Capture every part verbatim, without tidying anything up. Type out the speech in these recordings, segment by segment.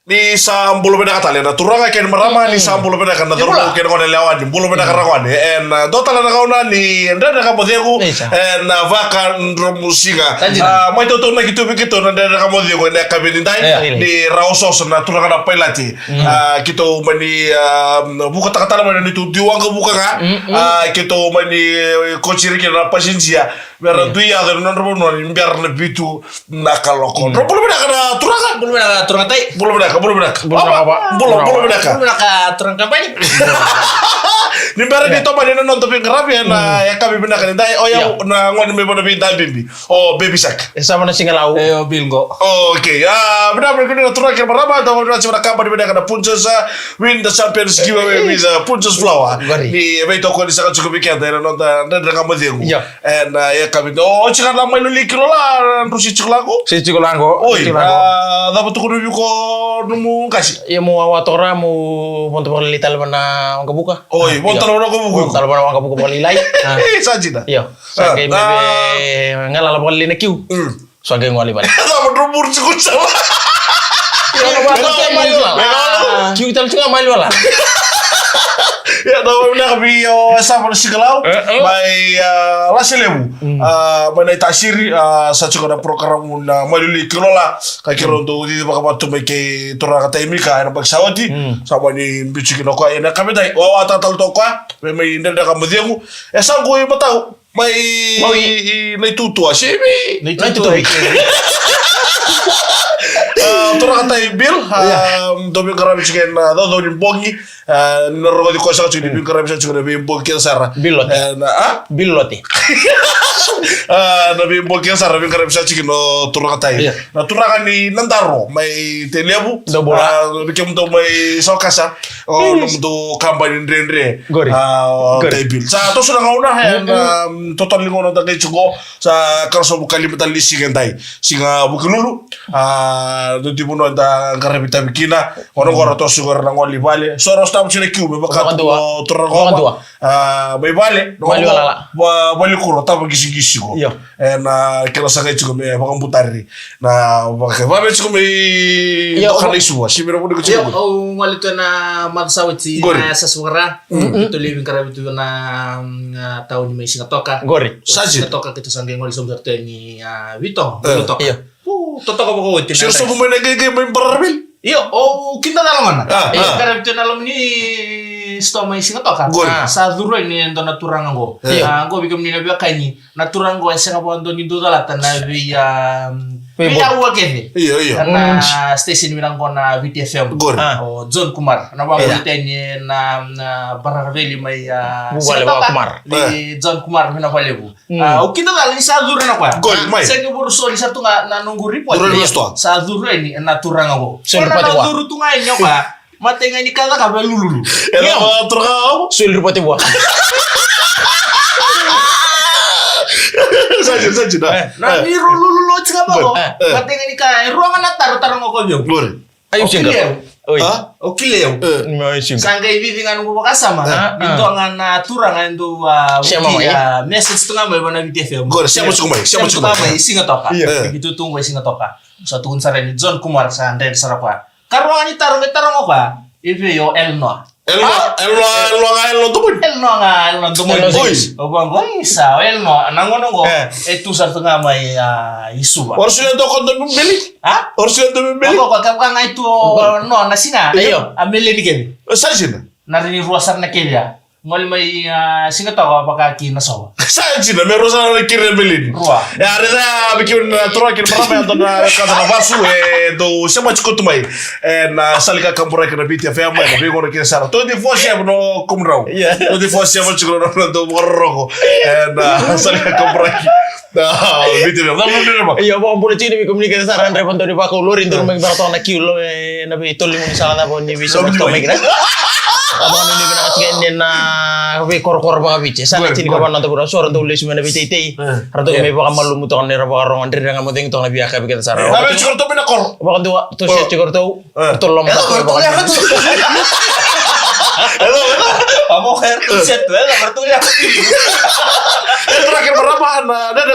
Ni sa bula vinaka tale na turaga kei na marama, ni sa bula vinaka na cauravou kei na gone yalewa, ni bula vinaka ragone. Ena dua tale na gauna ni Dredre Ga Mo Cegu, ena vakadromusiga. A, mai tautaunaki tu vei keitou na Dredre Ga Mo Cegu ena yakavi nidai, ni ra osooso na turaga na pailate. A, keitou mani, a, vukataka tale mai na neitou dui waqavuka ga. A, keitou mani, e, koci ira kina na passenger. Mera dui yaco ena nodra vanua ni bera na vitu na kaloko. Dro bula vinaka na turaga. Bula vinaka turaga tai. Bula vinaka, bula vinaka. Bula vinaka, bula vinaka. Bula vinaka turaga kabani. Ni bera ni tomani na noda veiqaravi ena yakavi vinaka nidai. O yau na gone mai Vanaveidabibi. O Baby Shark. E sa Vanasiga Lau. E o Bill qo. Okay. A, vinaka vinaka na turaga kei na marama, da vinaka vinaka na kabani vinaka na Punjas, a, win the champions giveaway with, uh, Punjas flour. Ni veitokoni saka tiko vei keda ena noda Dredre Ga Mo Cegu. Ena yakavi. O, o tiko na mai loli kilo la, drusi tiko lako. Si tiko lako. Oi, a, cava tukuna vei iko nomu qase? Ia mo wawa tokora mo vodo vakalili tale vana waqavuka. Oi, vodo tale vana waqavuka. Vodo tale vana waqavuka vakalailai. Sa dina. Io. Sa qai me galala vakalailai na kiu. Sa qai gole i vale. Sa mo dro buru tiko sala. Kiu tale tiko ga mali wala. Ia, na vinaka vei o Sava na Sigalau. Mai, a, Lase Levu. A, mai na itasiri, a, sa tiko na program na Maliuliki Lola. Ka kiro dou cici vakavatu mai kei turaga tai Mika ena baki sa oti. Sa mani biuti kina o koya ena kavidai. Wawa tale toka o koya. Mai Dredre Ga Mo Cegu. E sa qu i matau. Mai, mai i, i na itutua, se vei? Na itutua. A, turaga tai Bill, a, dou veiqaravi tiko ena caucau ni bogi, a, ni na rogoci koya saka tiko ni veiqaravi saka tiko na veibogi kece sara. Bill Lote. E, na, a? Bill Lote. A, na veibogi kece sara, veiqaravi saka tiko na turaga tai. Ia. Na turaga ni Nadaro, mai Tailevu. Dou bula. A, vei kemudou mai Sawakasa. O nomudou kabani dredre. Qori. A, o Taibil. Sa toso na gauna, e, na, mm, totolo ni gauna da qai tiko. Sa karasovu ka lima tale ni siga edai. Siga Vukelulu. A, dua tiko vanua da qaravi tavi kina. Ono qora toso qora na gole i vale. So ra sotava tiko na kiu me vaka tu o turaga qo. A, mai vale. Vale walala. Valikuro, tava qisiqisi qo. Io. E, na kena sagai tiko me vakabutari. Na vaka, vaka tiko me doka na isuva. Simi ra vuni ko tiko. Io, au gole tu ena maca sa oti na yasayasa vaka-Ra. Keitou levu qaravi tu na, mm, tauni mai Sigatoka. Qori. Sa Sigatoka keitou sa qai gole sobu tu ni, a, Vitoga. Vitoga. Io. Pu, totoka vakaoti na. Siro sobu mai na qai, qai mai Bararaveli. Io, o kida na lomana. A, io, a. Qaravi tu na loma ni sitoa mai Sigatoka. Qori. Sa curu yani e dua na turaga qo. Io. A, qo vei kemuni na veiwekani. Na turaga qo e sega vakadua ni dau calata na vei, a, vei, veibogi, veiyaua kece. Io, io. Na station vina qo na Viti F M. Qori. A. O John Kumar. Na vakavulica yani na, na Bararaveli mai, a, Sigatoka. Vuvale vaka Kumar. Vei John Kumar Vinavalevu. Mm. A, au kidacala ni sa curu na koya. Qori, mai. Sega ni vuru soli sa tu ga na noqu report. Curu na sitoa. Sa curu yani na turaga qo. Soli report vua. Curu tu ga yani o koya. Matai ga ni ka cakava e lululu. E lako turaga qo. Soli report vua. Sa dina, sa dina. E. Na ni ru lululu oti ga vaqo. E. Matai ga ni ka, e rua ga na taro, taro ga ko vei au. Qori. Ai, o Siga. Oi. A? O Kileu. E. Mai Siga. Sa qai vivi ga noqu vakasama. A, a. Ni dua ga na turaga e dau, a, sema mai, a, message tu ga mai vana Viti F M. Qori, sema tiko mai, sema tiko mai. Sema tiko mai, Sigatoka. Io. E. Keitou tu qo i Sigatoka. Sa tukuna sara ni John Kumar sa dredre sara koya. Karua ga ni taro qai taroga koya. I vei o Elnoa? Elnoa, a? Elnoa, Elnoa ga, Elnoa Domoni. Elnoa ga, Elnoa Domoni. Elnoa Domoni. Oi. O vaqo, isa, o Elnoa, na gauna qo, e, e tu sara tu ga mai, a, i Suva. Ora sila dua ko Domoni Meli? A? Ora sila Domoni Meli? Ko, ko, kevaka ga e tu o Noa na siga. Io. A Meli ni kece. Sa dina. Na rini rua sara na kece ya. Gole mai, a, Sigatoka vaka ki Nasova. Sa dina, me rua sara na kece na Meli ni. Rua. Ya, raica, a, vei kemuni na turaga kei na marama, e dua na ka na vasu, e, dou sema tiko tu mai. E, na sala ni kakaburaki na Viti F M, e, na veigauna kece sara. Twenty-four seven o kemudrau. Io. Twenty-four seven tiko na, na dou vakarorogo. E, na sala ni kakaburaki. Na Viti F M. Na Viti F M. Io, vakabula tiko ni vei kemuni kece sara, draiva dau ni vakaulori, dau mai vaka toka na kiu lo, e, na veitolu ni sala na vo ni vei so mai kina. A vakanuinui vinaka tiko ni na veikorokoro vakaviti. Sa na tini ka vana na vura so ra dau lesu mai na veiteitei. E. Ra dau mai vakamalumu toka ni ra vakarogo, Dredre Ga Mo Cegu toka na via ka vei kece sara. E, na vei tiko ratou mai na koro. Vakadua, tou se tiko ratou. E. Ratou loma. E, ratou loma. Amo kaya ratou se tu, e, ratou loma. E, turaga kei na marama na, na, na,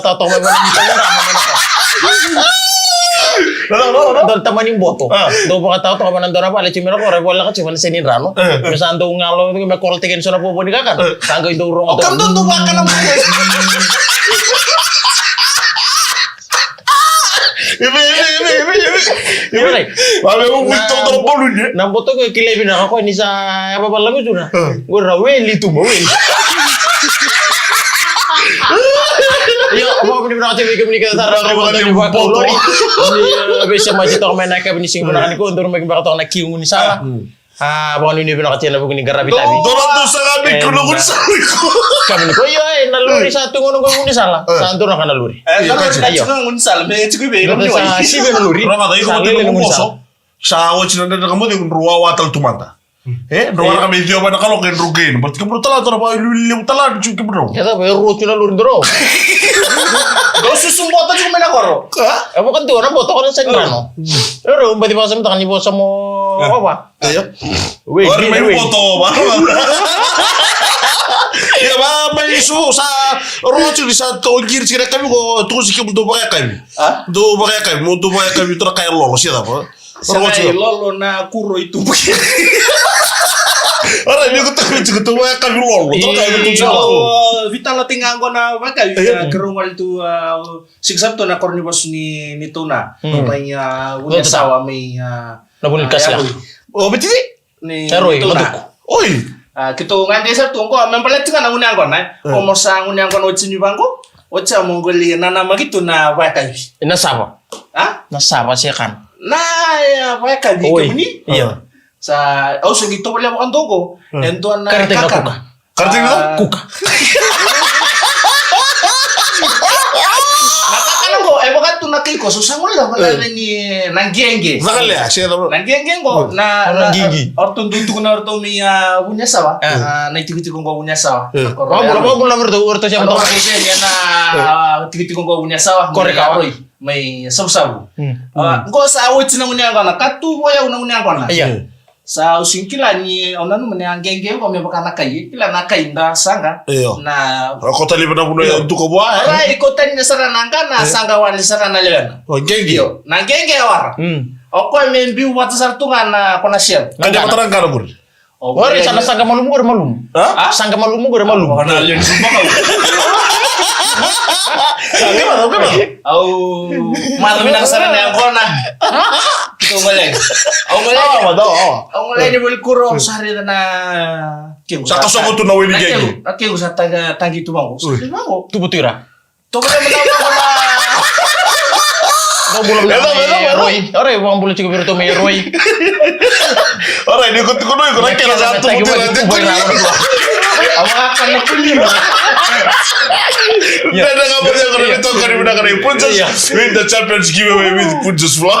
vakataotoka mai vana ni taura na mana ko. Dou tamani boto. Dou vakataotoka mai na dou na vale tiko mai na koro e voleka tiko mai na seni drano. Me sa dou galo me kola teke ni so na vovo ni kakana. Sa qai dou rogo. Kam dou dou vakana mai. Io, na boto ko e kilai vinaka ko ni sa yava valagu tu na. Qo ra weli tu ma weli. Io, mo ni vinaka tiko kemuni kece sara. Ni vei sa mai toka mai na kavi ni siga vinaka ni ko dou mai vinaka toka na kiugu ni sala. A, vakanuinui vinaka tiko na vuku ni qaravi tavi. Dou na dou saka me kilo guni sala iko. Kami ni ko io e na lori sa tu gona ko guni sala. Sa dou na kana lori. E, na lori sa tu guni sala me tiko i vei. Sa sivi na lori. Sa lele na guni sala. Sa oti na dredre ka moce drau wawa tale tu mada. E, drau waraka me ciwa vana kaloka e drau gain. But kemudrou tala tu na vakailuleu tala ni tiko kemudrou. Keda vei roti na lori drau. Dou susu bota tiko mai na koro. E vaka dua na bota kona sa ni rano. E rau baci vakasamitaka ni vosa mo wawa. Io. Wei, ori mai wei. Boto, va. Ia, va, mai su, sa, roti ni sa, to, qiri, qiri, kavi ko, tu, si, kimu, tu, va, kavi. A? Tu, va, kavi, mo, tu, va, kavi, tu, na, kai, lolo, si, da, va. Sa, roti, kai, lolo, na, kuro, i, tu, va. Ora, ni ko, tu, tu, tu, va, kavi, lolo, tu, kai, tu, tu, lolo. Vitala, tinga, qo, na, va, kavi, ia, kiro, wal, tu, a, sik, sab, tu, na, koro, ni, vas, ni, ni, tu, na. Mai, a, unia, sawa, mai, a, na, vuni, a, kasi, ya, a. O, beti, Ni Eroi, Tuna. Matuku. Oi. A, keitou gade sara tu qo, me baleti ga na gunu yaqona, e. Mm. O mo sa gunu yaqona oti ni vaqo, oti sa mo qoli nanamaki tu na vakayakavi. Na sava. A? Na sava se kana. Na, e, vakayakavi. Oi. Kemuni? Io. Sa, au se qai tovolea vakadua qo, mm, e dua na kakana. Karitaki na kuka. Karitaki na kuka. Na kakana qo, e vaka tu na kai koso, sa gole lava na, ni na qeqe. Vakalea, se na, na qeqe qo, na, na, na qeqe. O ratou dau tukuna o ratou mai, a, Vuniyasawa. A, na itikotiko qo Vuniyasawa. Vakabula, vakabula vei ratou, o ratou se na, a, itikotiko qo Vuniyasawa. Kore ka roi mai Savusavu. A, qo sa oti na gunu yaqona, ka tu vua na gunu yaqona. Ia. Sa au sega ni kila ni au nanuma ni a qeqe qo me vaka na kai, kila na kai da saqa. Io. Na. Ra kota laivi na vanua e duka vua, e? Ra i kota ni sara na qa na saqa wale sara na lewena. O qeqe. Io. Na qeqe e wara. Mm. O koya me biu vata sara tu ga na kona sel. Qai vata na qa na muri. O ori sa na saqa malumu qori malumu. A? Saqa malumu qori malumu. O na lewe ni supa kau. Au, mada vinaka sara na yaqona. Keitou gole. Au gole. Awa, mada, awa. Au gole ni voli kuro, au sa raica na kequ. Sa kasovo tu na wai ni kequ. Na kequ sa taqi, taqi tu vaqo. Sa raica vaqo. Tubu tu ira. Toka na mada, mada. Vakabula vei ratou mai Eroi. Ora, vakabula tiko vei ratou mai Eroi. Ora, ni ko tuku noi, ko na kena sa tubu tu ira. Awa, kana pulima. Ia. Dada nga mo dia ko na toka ni vinaka na Punjas. Ia. Win the championship giveaway with Punjas Vlog.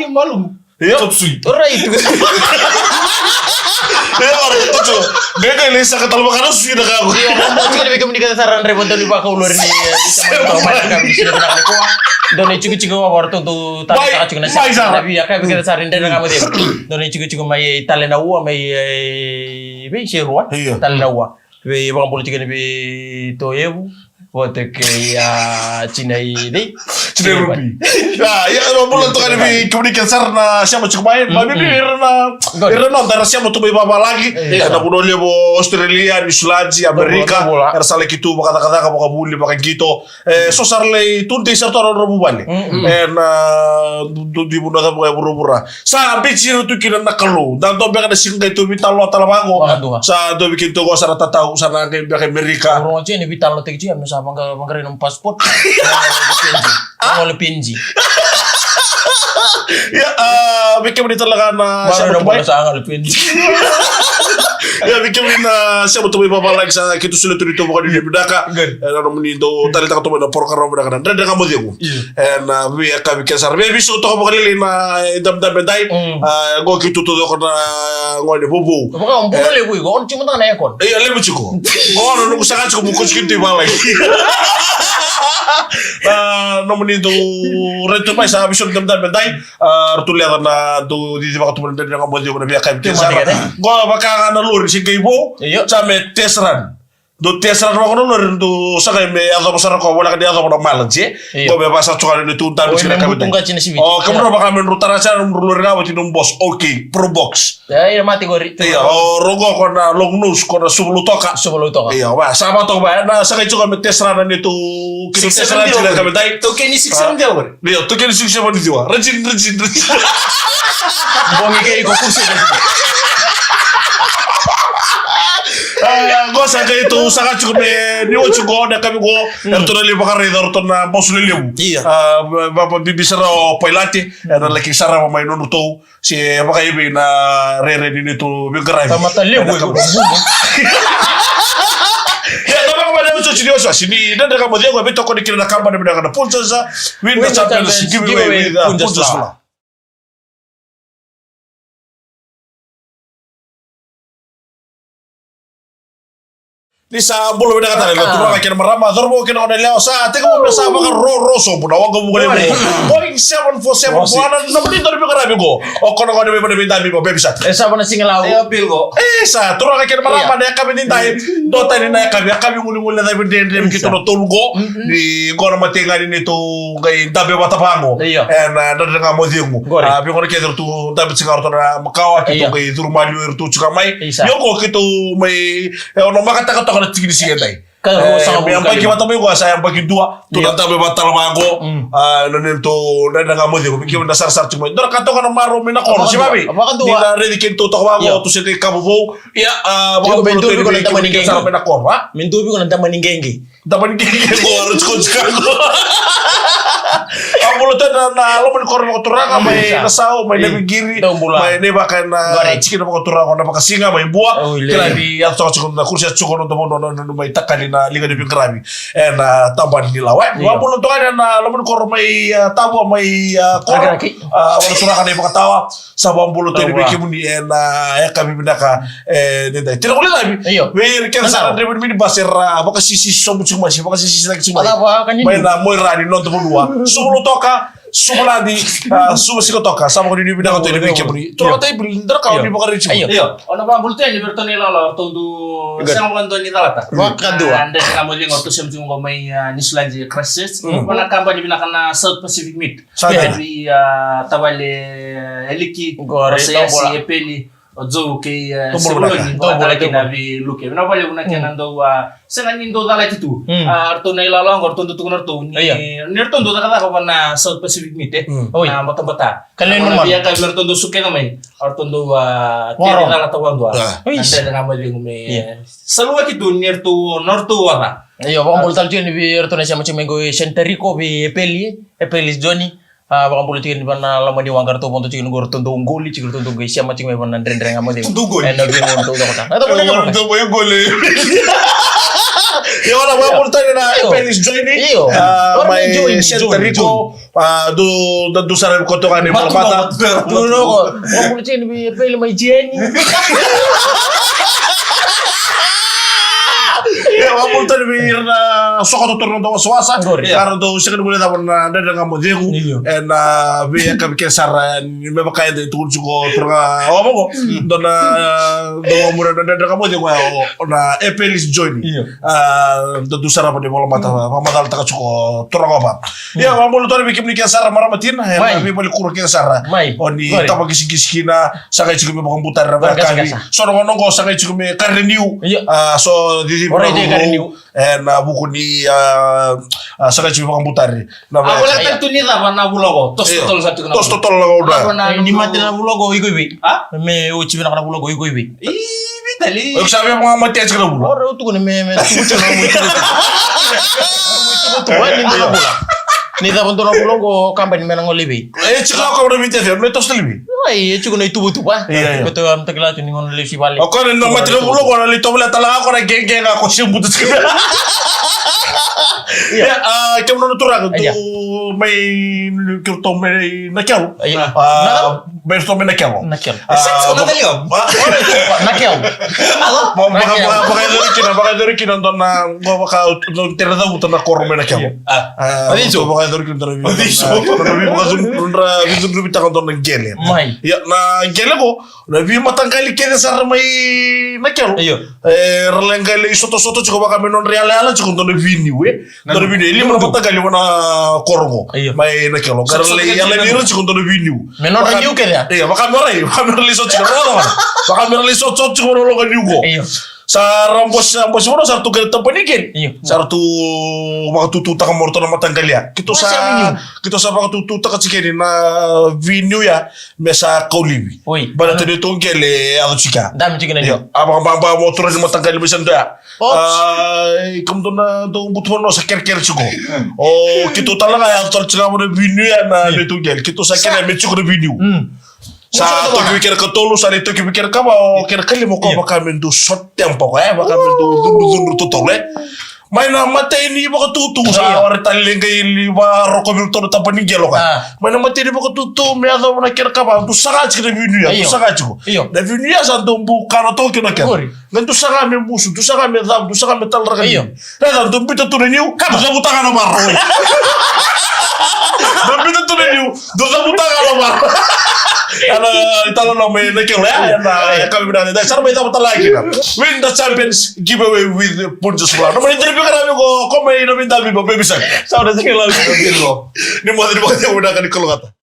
ni malumu. Io. Chop suey. Right. Io, ora, io, chop suey. Gege le saka talo makana sui na kako. Io, mo mo tiko ni vei kemuni kece sara na draiva dau ni vakaulu ori ni, eh, isa mai na mai na kavi sina na koa. Dau ni chiki chiki wa ora tu tu tale mai, saka chiki na mai saka sara. Na via kavi kece sara ni draiva kama deu. Dau ni chiki chiki mai, eh, tale na ua mai, eh, vei serua. Io. Tale na ua. Vei vakabula tiko ni vei Toevu. Vata kei a Tina i Dei. Tina i Rupi. Ia, ia, ro bula toka ni vei kemuni kece sara na sema tiko mai. Ma bibi ira na, ira na noda era sema tu mai vavalagi. Ia, na vanua levu Australia, New Zealand, Amerika. Era sa laki tu vakacakacaka, vakavuli, vakaqito. E, so sara lai tu dei sara tu na nodra vuvale. E, na, du, du, di vanua ca vaka e vuravura. Sa bici ira tu kina na Kalou. Da dua beka na siga qai tou veitalanoa tale vaqo. Sa dua vei keitou qo sa na tatau, sa na qai beka i Amerika. Rogo tiko ni veitalanoataki tiko, me sa vaqarai nomu passport. Gole penji. Ia, a, vei kemuni tale ga na sema tu mai. Sa gole penji. Ia, vei kemuni na sema tu mai vavalagi sa keitou solia tu ni tou vakanuinui vinaka. E, na nomuni dau taleitaka tu mai na porokaramu vinaka na Dredre Ga Mo Cegu. Ena veiyakavi kece sara. Via veisau toka vakalailai na idabedabe edai. A, qo keitou taucoko na gone vovou. Vaka o bula levu iko, o na tiko mada na aircon. Io, levu tiko. O na noqu saka tiko mo kosi keitou i valagi. A, nomuni dau rai tu mai sa veisau na idabedabe edai. A, ratou leca na dau cici vaka tu mai na Dredre Ga Mo Cegu na veiyakavi kece sara. Qo vaka ga na lori se qai vou. Sa me test run. Dou test run vaka na lori, dou sagai me yacova sara ko, voleka ni yacova na mileage, e? Io. Ko me vasa tsoka ni tu dami. Oi, sira me butu kavita. Nga tsi na siviti. O, kemudrou vaka me drou tara sara, drou lori ga vati nomu boss. Okay, Probox. Ia, ia, mate qori. Ia, o, rogo ko na long nose, ko na suvalu toka. Suvalu toka. Ia, va, sa va toka va, na sagai tsoka me test run ni tu, kini test run tsi na kavitai. Tou keni six seven dia qori. Ia, tou keni six seven dia. Rajin, rajin, rajin. Bogi kei ko kursi. Ah, qo sa qai tou saga tiko me ni oti qo na yakavi qo. Eratou na lai vakaraica o ratou na boso lelevu. Ia. Ah, va- va- bibi sara o Pailate, era laki sarava mai nodratou. Se vakaivei na rere ni neitou veiqaravi. Tamata levu e vuvu. Ia, na vakavanua ni oti ni wasewase ni Dredre Ga Mo Cegu, e veitokoni kina na kabani vinaka na Punjas Winter Champions giveaway with, uh, Punjas Flour. Ni sa bula vinaka tale na turaga kei na marama, cauravou kei na goneyalewa, sa tekivu me sa vakaroro sobu na waqavuka levu. Boeing seven four seven four, na nomuni dau veiqaravi qo. O koya na gone mai Vanua Veidabi, o Baby Shark. E sa vana siga lau. E o Bilgo. E sa turaga kei na marama, na yakavi nidai. Dua tani na yakavi, yakavi guliguli, na yakavi dredre, keitou na tolu qo. Ni qo na mataqali neitou qai dabe vata vaqo. Io. Ena Dredre Ga Mo Cegu. Qori. A, vei gone kece ratou dabe tiko ga ratou na makawa, keitou qai curu maliwa iratou tiko ga mai. Isa. Io, qo keitou mai, e, ono makataka toka na tiki ni siga edai. Ka rua, e, saka me yabaki vata mai qo, sa yabaki dua. Tou na dabe vata tale vaqo. Mm. A, na neitou Dredre Ga Mo Cegu, vei kemuni na sarasara tiko mai. Dua na ka toka na marau mai na koro, vakadua, sivavi. Vakadua. Ni na raici keitou toka vaqo, io, tou se qai kava vou. Ia, a, io, vakadua, me dua vei iko na dama ni qeqe. Mai na koro, a? Me dua vei iko na dama ni qeqe. Dama ni qeqe qo, ara tiko tiko qo. A, bula tale na, na loma ni koro vakaturaga, mai Nasau, mai Navigiri, mai Naivaka, na tikina vakaturaga, na vakasiga, mai Bua. Kila ni yaco toka tiko na kuruse tiko na domo na, na, na, mai takali na liga ni veiqaravi. Ena tabana ni lawa, e. Io. Vakabula toka na loma ni koro mai, a, Tavua, mai, a, koro. Rakiraki. A, vakaturaga na ivakatawa. Sa vakabula tale vei kemuni ena, a, yakavi vinaka, e, nidai. Tira kuli lavi. Io. Vei ira kece sara na draiva ni minibus era, a, vakasisisi sobu tiko mai, se vakasisisi cake tiko mai. Mai na moira ni noda vanua. Suvulu toka, Suvaladi, a, Suva Siga toka. Sa vakanuinui vinaka tu yani vei kemuni. Io. Turaga Taibili, dua na ka o ni vakaraici tiko. Io. Io. O na vakabula tu yani vei iratou na ilala, ratou dau sega vakadua ni calata. Vakadua. A, Dredre Ga Mo Cegu, ratou sema tiko qo mai, a, Niusiladi, Christchurch. Mm. Vua na kabani vinaka na South Pacific Meat. Sa dina. Vei, a, tavale, e, Liki, o Seyasi, e Peli, o Joe kei, e, Sivoloni, vakatale kina vei Luke. Vinaka vakalevu na kena dau, a, sega ni dau calati tu. Mm. A, ratou na ilala qo, ratou dau tukuna ratou ni, ni ratou dau cakacaka vua na South Pacific Meat, e. Mm. Oi. Na batabata. Ka levu na manu. Via ka me ratou dau suka mai. Ratou dau, a, tei ni calata vakadua. A. Na Dredre Ga Mo Cegu me, e, saluaki tu ni ratou, na ratou oca. Io, vakabula tale tiko yani vei iratou na sema tiko mai qo, e, Santa Rico, vei Epeli, Epeli Joni. A, vakabula tiko yani vua na loma ni waqa, ratou vodo tiko yani qo, ratou dau qoli tiko, ratou dau qai sema tiko mai vua na Dredre Ga Mo Cegu. Ratou dau qoli. Ena veigauna ratou cakota. Ratou dau qoli. Io, na vakabula tale na Epeli Joni. Io. A, mai Santa Rico. A, dou, dou sara koto ga ni vakamata. Dou loko. Vakabula tiko yani vei Epeli mai Jeni. Ia, vakabula tale vei ira na soko totoro na wasawasa. Qori. Ia, ratou sega ni guilecava na Dredre Ga Mo Cegu. Io. Ena, a, veiyakavi kece sara, ni me vaka eda tukuna tiko turaga. O, vaqo. Dua na, dua na mura na Dredre Ga Mo Cegu, o, o na Epeli Joni. Io. A, dou sarava ni vakamata, vakamacalataka tiko turaga va. Ia, vakabula tale vei kemuni kece sara marama tina, ena veivalikuro kece sara. Mai. O ni tava kisikisi kina, sa qai tiko me vakabutari na veiyakavi. So na gauna qo sa qai tiko me kari niu. Io. A, so cici me kari niu. Ena vuku ni, a, a, sa qai tiko me vakabutari. Na veiyakavi. A, voleka tale tu ni cava na vula qo. Toso totolo sa tiko na vula. Toso totolo na vula. Ni mate na vula qo, iko i vei? A? Me oti vinaka na vula qo, iko i vei? I, Vitali. O iko sa via vakamate tiko na vula. Ora, au tukuna me, me tukutuku na mu itukutuku. Tukutuku, ni dua na vula. Ni cava dua na vula qo, kabani me na gole i vei? E tiko na kabani Viti F M, me toso tale i vei? Ai, e tiko na ituvatuva. Ia, ia. Beto am takila tu ni gona lesu i vale. O koya na mate na vula qo, na lai tovolea tale ga ko na qeqe ga ko se buta tiko. Ia. Ia, a, kemuni na turaga, tu mai, kemuni tu mai Nakelo. Ia. A, Mai Nakelo. Nakelo. A, Nakelo. Vaka, vaka, vakayacori kina, vakayacori kina dua na, qo vaka, dua na tere cavuta na koro mai Nakelo. A. A, vakayacori kina dua na vi-, dua na vi-, dua na vivakacudru-, dua na veicudruvitaka dua na qele. Mai. Ia, na qele qo, na veimataqali kece sara mai Nakelo. Io. E, ra lai qai lai sotosoto tiko vaka me nodra yalayala tiko dua na veiniu, e. Dua na veiniu, e lima na mataqali vua na koro qo. Io. Mai Nakelo. Qai ra lai yala vei ira tiko dua na veiniu. Me nodra niu kece ya? Io, vaka me rai, vaka me ra lai soto tiko, vaka me ra lai soto, soto tiko na loma ni niu qo. Io. Sa ra bose, bose vanua, sa ra tu kei na taba ni keli. Io. Sa ra tu vakatututaka mai o ratou na mataqali ya. Keitou sa, keitou sa vakatututaka tiko yani na viniu ya me sa kau laivi. Oi. Baleta ni neitou qele e yaco tiko ya. Dami tiko na niu. Io. A vakababa mo tura ni mataqali mai sa dua ya. Oops. Ai, kemudou na dau butu vanua sa kerekere tiko. O keitou tale ga yaco tale tiko ga mai na viniu ya na neitou qele. Keitou sa kere me tiko na viniu. Sa toki vei kena katolu, sa lai toki vei kena kava, o kena kalima ko vaka me dou sotempa ko, e, vaka me dou cudrucudru totolo, e. Mai na matai ni vakatutu, sa wara tale qai li varokovi ratou na taba ni qele ka. Mai na matai ni vakatutu, me yacova na kena kava, dou saga tiko na viniu ya, dou saga tiko. Io. Na viniu ya sa dou bukana toka kina kena. Qori. Qai dou saga me musu, dou saga me cavu, dou saga me talaraka. Io. Raica, dou biuta tu na niu, dou cavutaka na vara. Dou biuta tu na niu, dou cavutaka na vara. Ana, italanoa mai na kelo, ya, ya, na, ya, kami vinaka, da, sa ra mai cava tale ga kina. Win the Champions giveaway with Punjas Vla. Na mai interview ka na viko, ko mai na vinda mi ba, baby shark. Sa na sike la, ni mo, ni mo, ni mo, na ka ni kologata.